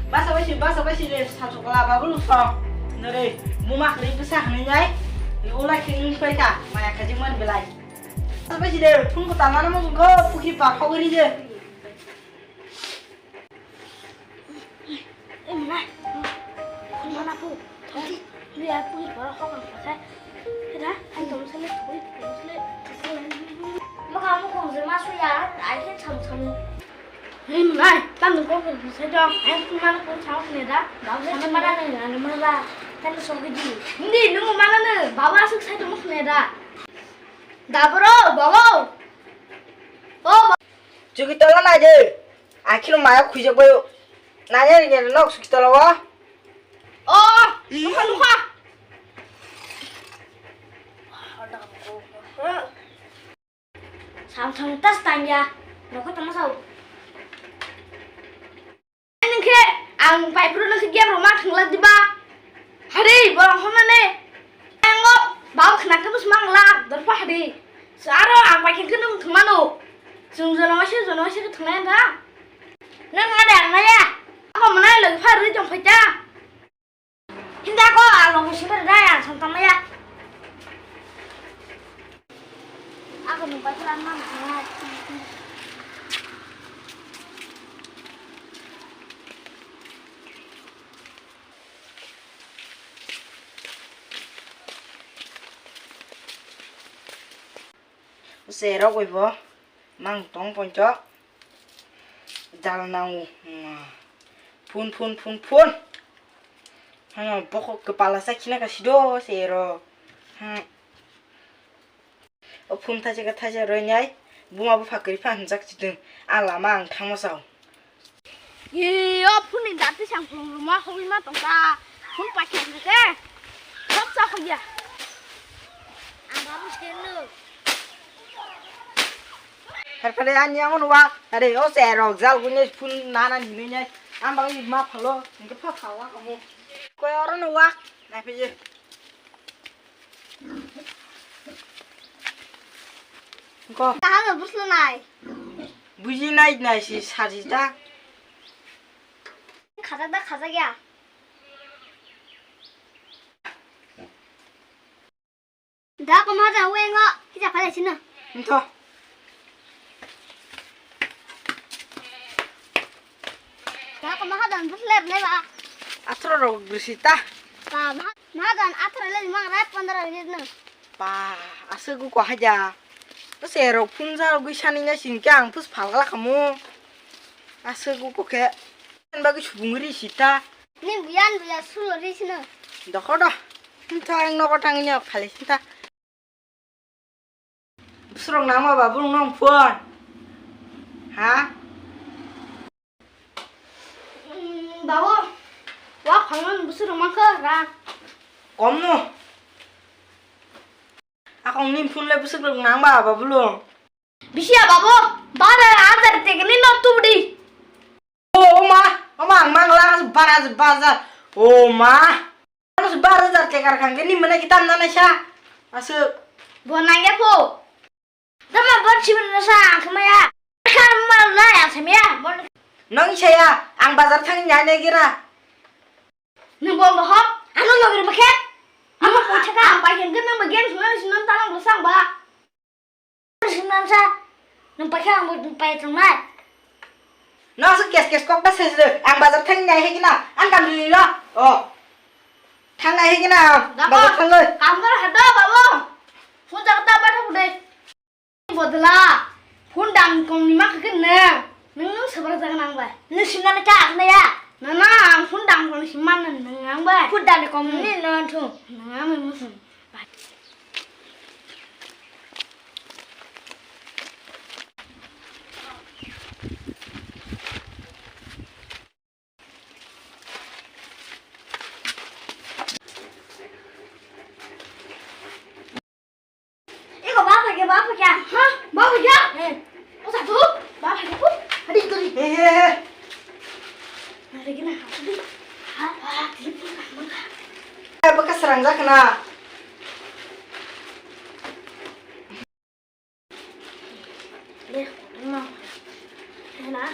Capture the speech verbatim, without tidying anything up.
Basa bai si, basa bai si de, sa chukla ba bulu song. Nore, buma khri bwsa hwnwi nai. Ula khri nung pai kha, maya khaji man belai. Basa bai si de, phun ko tama na mo ko, pukri pa khogri je. Mana pu, thongsi, dia pu, borok hok ang pakai. Heda, ang tong sele, tong sele, tong sele. Maka mo kong je ma suya, ai ke cham cham. Hei, mana, tam dong kong je sai dong, ai mana kong cham ne da, baba sai mana ne, ne mana ba, kan so ke ji. Hindi, nung mana ne, baba asuk sai dong ne da. Da bro, baba. O, ba- Chukitala na je. Akhino maya khujak bayo. Nanya ri nok sukitala wa. O, nukha, nukha. Sam sam tas tanya. Nukha tama sao. Nung khe ang pai phuru nung khe game rok ma thwngla diba? Hari, borok hwnmani. Ang o baba khna khe bwsma ang lak dorpha hari. Aro ang pai khe nung thwngmano. Chwng jono waisa, jono waisa khe thwngnai wngkha. Nang ada ang naya. Ako mwnai logi pha rwi tong phaita. Hinda ko ang logi sibir dai ang sam tangmaya. Ako nung pai phuru ang nang thwngnai. Cherok bai bo mang tong poncho. Jal nango. Phun, phun, phun, phun. Hano, bokok kepala sa khina ka sido cherok. Hmm. O phun thaisa khe thaisa roi nai, buma bupha kwrwi pha hwnjak chidung, a lama ang thangma sao. Ee, o phun ni dati sang phun ruma hogwi ma tongkha, phun paikha hwnkhe, thok cha hoya. Ang babu senu. Pher pher ani ang nuwa, are o se rok jal gune phun nana ni nai, ang bang ma phalo, hwnkhe pha phala kamu. Koi oro nuwa, nai phe. Ko. Kaham no buslo nai. Buji nai nai si saji ta. Khajak da khajak ya. Da ko ma da wengo, kisa phala sino. Nto. Kako mahadan bus ler le ba. Atro rok bisi ta. Ba mahadan atro le mang rai pondro ri no. Ba aswk ko haja. Bus erok phunja rok gwi sani na singke ang pus phalgala kamo. Aswk ko khe. Bagwi subung ri sita. Ni buyan buya sulo ri sino. Dokho do. Nto ang nogo tangni phale sita. Bwswrok nangma ba bwrwng nong phone. Ha? Mm, babu, wa phangno bwswrwk mankha ra. Komno. Akong ni phone le bwswrwk nangba ba bwrwng. Bisiya babu, bara hajar tekni no tubdi. O, o ma, o ma, ang mangla, bara, bara. O ma. Ano se bara hajar tekar kangke ni mana kita nana sa. Asu. Bo nangya po. Dama bon sibir na sa, ang kemaya. Kan mal na yang semya. Bon. Nang saya, ang bazar thang nyane gira. Nang bon bohok, ano logir bakhe. Ano po thaka. Ang bagen nang bagen sunan sunan talang bosang ba. Sinansa, nung paikha ang bo pai tongnai. No aswk kes kes kok ta sesle, ang bazar thang nai hekina, ang kam lilo. Oh. Thang nai hekina, bazar thang oi. Kam kar hado babo. Phone jak ta batha bude. Bodla. Phone dam kong ni ma khe ne. Nung nung sabar jak nang bai. Nung sinna ka akna ya. Na na, ang phone dam kong ni simma nang nang bai. Phone dam kong ni no thu. Nang ang musun. Iko baba ke baba ke. Ha? Baba ke? Eh. Osa tu? Baba ke pu? Hadi tu ni. He he he. Ada kena hati. Ha? Hati tu nak makan. Eh, bekas serang jak kena. Deh, no. Enak.